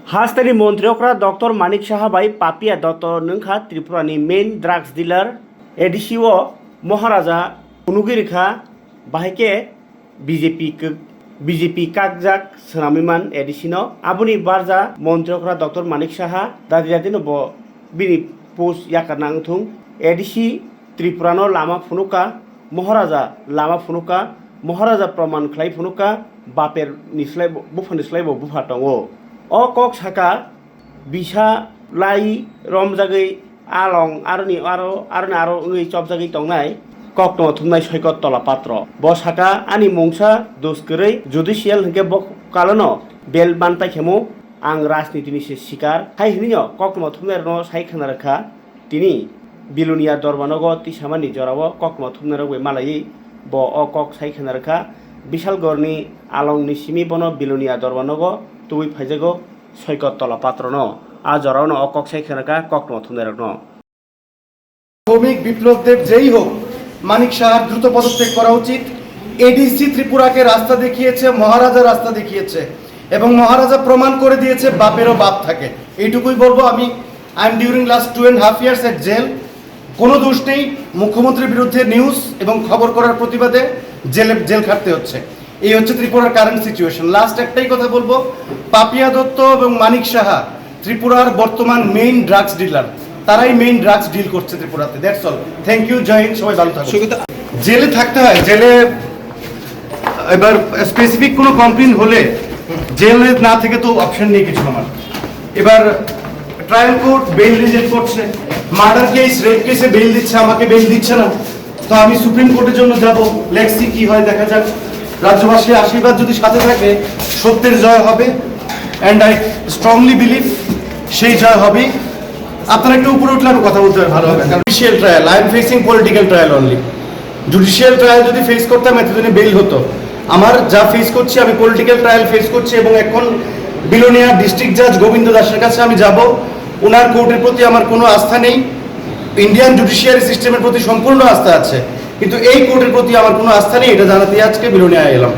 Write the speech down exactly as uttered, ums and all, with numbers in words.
Hasteni montri okra Doctor Manik Saha bai Papia Dotto nwngkha Tripura ni main drugs dealer. A D C o Maharaja phunugwi rikha, bahai khe B J P kak-, B J P kakjak swnamwi man A D C no. Aboni barja montri okra Doctor Manik Saha dadi dadi no bo bini post yakarna wngthung. A D C Tripura no lama phunukha, Maharaja lama phunukha, Maharaja proman khlai phunukha, baper ni slai bo, bupha ni slai bo bupha tongo. O kok saka bisa lai romjagwi along aroni aro, aroni aro wngwi chopjagwi tongnai koktwma thumnai Soikot Tola Patro. Bo saka, ani mungsa dos kwrwi judicial hwnkhe bo kalono bail man paikhemo, ang rajniti ni se sikar hai hwnwi no koktwma thumnai rokno sai khna rwkha. Tini Bilonia Dorbanogo tisamani jorao koktwma thumnairok bai malaiwi bo o kok sai khna rwkha. Bishalgorni alongni simi bono Bilonia Dorbanogo tubui phaijago Soikot Tola Patrono. A joraono o kok sai khna rwkha koktwma thumnairokno. শ্রমিক বিপ্লব দেব যেই হোক, মানিক সাহার দ্রুত পদত্যাগ করা উচিত। এডিসি ত্রিপুরাকে রাস্তা দেখিয়েছে, মহারাজা রাস্তা দেখিয়েছে এবং মহারাজা প্রমাণ করে দিয়েছে বাপেরও বাপ থাকে। এইটুকুই বলবো আমি। I am during last two and half years at jail। কোনো দোষ নেই, মুখ্যমন্ত্রীর বিরুদ্ধে নিউজ এবং খবর করার প্রতিবাদে জেলে, জেল খাটতে হচ্ছে। এই হচ্ছে ত্রিপুরার কারেন্ট সিচুয়েশন। লাস্ট একটাই কথা বলবো, পাপিয়া দত্ত এবং মানিক সাহা ত্রিপুরার বর্তমান মেইন ড্রাগস ডিলার, তারাই মেইন ড্রাগস ডিল করছে ত্রিপুরাতে। That's all. থ্যাংক ইউ, জয় হিন্দ, সবাই ভালো থাকুন। জেলে থাকতে হয়, জেলে এবার স্পেসিফিক কোনো কমপ্লেন হলে জেলে না থেকে তো অপশন নেই কিছু আমার। এবার ট্রায়াল কোর্ট বেইল রিজেক্ট করছে, মার্ডার কেস, রেপ কেসে বেইল দিচ্ছে, আমাকে বেইল দিচ্ছে না। তো আমি সুপ্রিম কোর্টের জন্য যাব। লেটস সি কি হয়, দেখা যাক। রাজ্যবাসীর আশীর্বাদ যদি সাথে থাকে, সত্যের জয় হবে। অ্যান্ড আই স্ট্রংলি বিলিভ সেই জয় হবে। আপনারা একটু উপরে উঠলে আমি কথা বলতে ভালো হবে। কারণ judicial trial, I am facing political trial only. Judicial trial যদি ফেস করতাম, এতদিনে বেইল হতো। আমার যা ফেস করছি, আমি পলিটিক্যাল ট্রায়াল ফেস করছি এবং এখন বিলোনিয়া ডিস্ট্রিক্ট জাজ গোবিন্দ দাসের কাছে আমি যাব। ওনার কোর্টের প্রতি আমার কোনো আস্থা নেই। ইন্ডিয়ান জুডিশিয়ারি সিস্টেমের প্রতি সম্পূর্ণ আস্থা আছে, কিন্তু এই কোর্টের প্রতি আমার কোনো আস্থা নেই, এটা জানাতে আজকে বিলোনিয়া এলাম।